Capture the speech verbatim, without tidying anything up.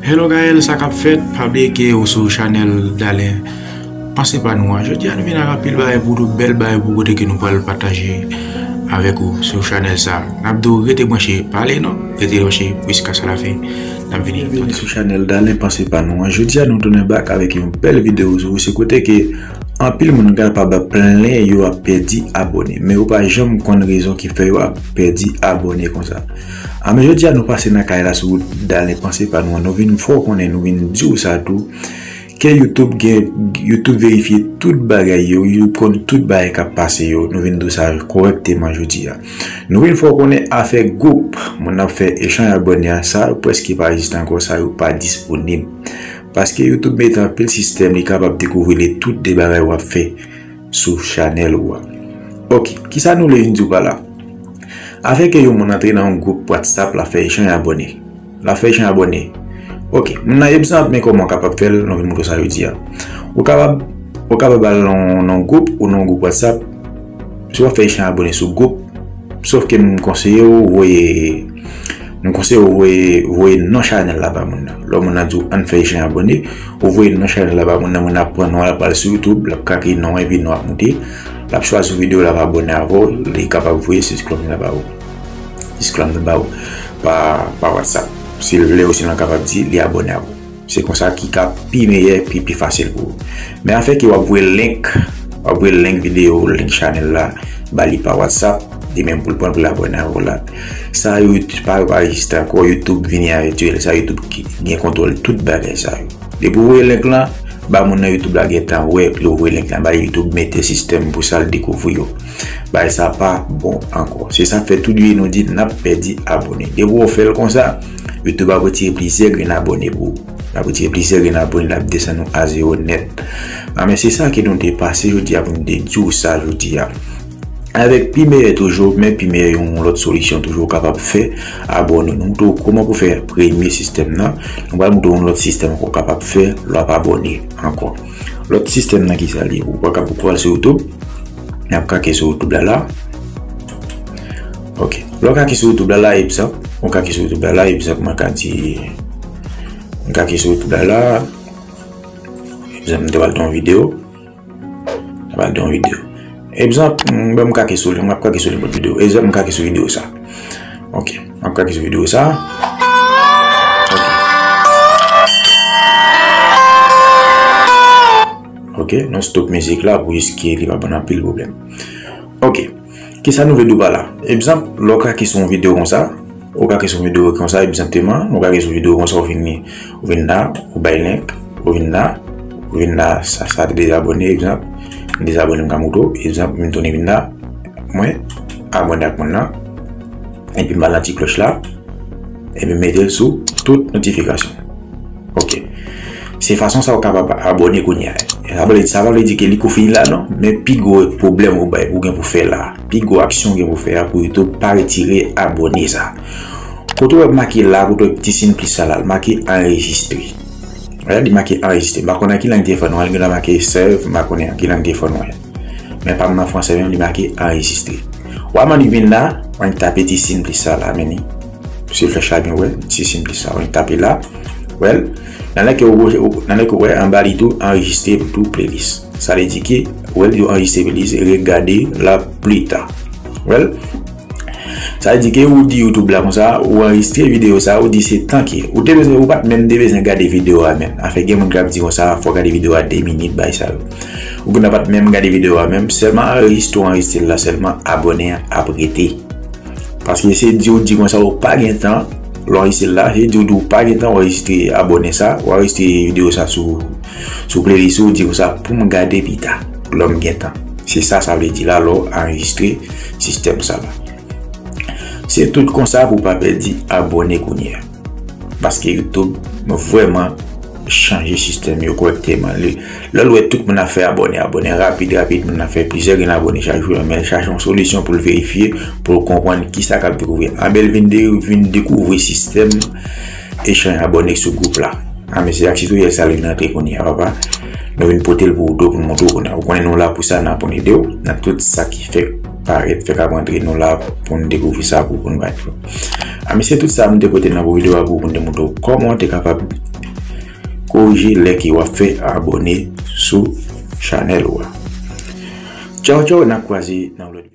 Hello Gaël, sa k ap fèt? Pa bliye ke ou sou chanèl Dalen Panse Pa Nou an. Jodi a nou vin ak anpil bagay pou nou, bèl bagay pou kote ke nou pral pataje avèk ou sou chanèl sa. N ap di w rete branche, pa ale non, rete branche jiska sa la fen. N ap vini. Byenveni sou chanèl Dalen Panse Pa Nou an. Jodi a nou tounen back avèk yon bèl videyo sou se kote ke anpil moun kapab ap plenyen yo ap pèdi abòne, men yo pa janm konn rezon ki fè yo ap pèdi abòne konsa. A, men jodi a nou pase nan kay la sou Dalen Panse Pa Nou an, nou vin fè w konnen, nou vin di w sa tou, ke YouTube gen, YouTube verifye tout bagay yo, YouTube konn tout bagay k ap pase yo, nou vin di w sa kòrèkteman jodi a. Nou vin fè w konnen afè gwoup, moun ap fè echanj abòne a, sa yo prèske pa egziste ankò, sa yo pa disponib. Paske YouTube mete anpil sistèm, li kapab dekouvri li tout de bagay w ap fè sou chanèl ou a. Ok, kisa nou vle vin di w pa la? Afè ke yon moun antre nan yon gwoup WhatsApp, l ap fè echanj abòne. L ap fè echanj abòne. Ok, moun nan egzanp, men kòman w kapab fè l, nou vin montre w sa jodi a. Ou kapab, ou kapab al nan, nan gwoup ou nan gwoup WhatsApp. Si w ap fè echanj abòne sou gwoup, sof ke m konseye w voye, m konseye w voye, voye non chanèl la ba moun nan. Lè moun nan di w ann fè echanj abòne, ou voye non chanèl la ba moun nan, moun nan ap pran non, l ap al sou YouTube, l ap krake non, epi non ap moute, l ap chwazi videyo, l ap abòne avè w, li kapab voye six cloud la ba ou. Six cloud la ba ou pa, pa WhatsApp. Si l vle, ou si l kapab di li abòne avè w. Se konsa ki ka pi meyè, pi, pi fasil pou ou. Men afè ke w ap voye link, w ap voye link videyo, link chanèl la, ba li pa WhatsApp, li menm pou l pran pou l abòne avè w la. Sa yo pa, yo pa egziste ankò, YouTube vini avèk yo, sa YouTube ki gen kontwòl tout bagay sa yo. Depi w voye link lan, ba moun nan YouTube la gentan wè, lè w voye link lan ba YouTube mete sistèm pou sa l dekouvri yo. Bagay sa pa bon ankò. Se sa k fè tout vye nou di n ap pèdi abòne. Depi w fè l konsa, YouTube ap retire plizyè grenn abòne pou ou. L ap retire plizyè grenn abòne, l ap desann nou a zewo nèt. A, men se sa ke nou te pase jodi a pou nou te di w sa jodi a. Avèk pi meyè toujou, men pi meyè yon lòt solisyon toujou w kapab fè abòne. Nou montre w kòman pou fè premye sistèm nan. Nou pral montre w yon lòt sistèm ankò w kapab fè lè w ap abòne ankò. Lòt sistèm nan ki sa l ye? Ou pa ka pou pral sou YouTube. N ap krake sou YouTube la la. Ok. Lè w krake sou YouTube la la, egzanp. Ou krake sou YouTube la la, egzanp, mwen ka di, mwen krake sou YouTube la la. Egzanp, mwen te pral fè yon videyo. Mwen pral fè yon videyo. Egzanp, m, bon, m krake sou li, m ap krake sou li pou videyo. Egzanp, m krake sou videyo sa. Ok. M ap krake sou videyo sa. Ok. Ok, nou stop mizik la pou riske li pa ban anpil pwoblèm. Ok. Kisa nou vle di w pa la? Egzanp, lè w krake sou yon videyo konsa, ou krake sou yon videyo konsa, egzakteman, ou krake sou videyo konsa, ou vini, ou vin la, ou bay link, ou vin la, ou vin la, sa, sa te dezabòne, egzanp, m dezabòne, m ka montre w, egzanp, m tounen vin la, mwen abòne ak moun nan, epi m al nan ti klòch la, epi m mete l sou tout notifikasyon. Ok. Se fason sa ou kapab abòne kounye a. Sa pa vle, sa pa vle di ke li kou fini la non, men pi gwo pwoblèm ou bay, ou gen pou fè la, pi gwo aksyon ou gen pou fè a pou YouTube pa retire abòne sa. Kote w wè make la, kote w wè ti siy plis sa la, l make anrejistre. Wè, li make anrejistre. M pa konnen ki lang telefòn ou an, li genlè make save, m pa konnen ki lang telefòn ou an. Men pa m nan franse menm, li make anrejistre. W a annik vin la, w annik tape ti siy plis sa la, men li. Si w fè sa byen, wè, ti siy plis sa, w annik tape la. Wè l. Nan lè ke w, w, nan lè ke w wè anba li tou, anrejistre tou playlist. Sa vle di ke, wè l tou anrejistre playlist, regardez la plus tard. Wè l. Sa vle di ke ou di YouTube la konsa, ou anrejistre videyo sa, ou di se tan ke. Ou te bezwen, ou pa t menm te bezwen gade videyo a menm. Afè gen moun k ap di konsa, fò w gade videyo a de minit, bay sa yo. Ou gen dwa pa t menm gade videyo a menm, sèlman anrejistre ou anrejistre l la, sèlman abòne an ap rete. Paske se di ou di konsa ou pa gen tan, lè w anrejistre l la, se di ou di ou pa gen tan, ou anrejistre abòne sa, ou anrejistre videyo sa sou, sou playlist ou, ou di konsa pou m gade pita, lè m gen tan. Se sa sa vle di la, lè w anrejistre sistèm sa la. Se tout konsa pou w pa pèdi abòne kounye a. Paske YouTube vrèman chanje sistèm yo kòrèkteman. Li, lè l wè tout moun ap fè abòne, abòne rapid, rapid, moun ap fè plizyè grenn abòne chak jou, men l chache yon solisyon pou l verifye, pou l konprann kisa k ap dekouvri. Anben l vin de, vin dekouvri sistèm echanj abòne sou gwoup la. A, men se ak titoryèl sa l vin rantre kounye a, papa. Nou vin pote l pou ou tou, pou n montre w kounye a. Ou konnen nou la pou sa, n ap ede w nan tout sa ki fèk parèt, fèk ap rantre, nou la pou n dekouvri sa pou, pou n bay. A, men se tout sa m te pote nan pou videyo a pou, pou n te montre w kòman w te kapab korije lè ke w ap fè abòne sou chanèl ou a. Tchaw tchaw, n ap kwaze nan lòt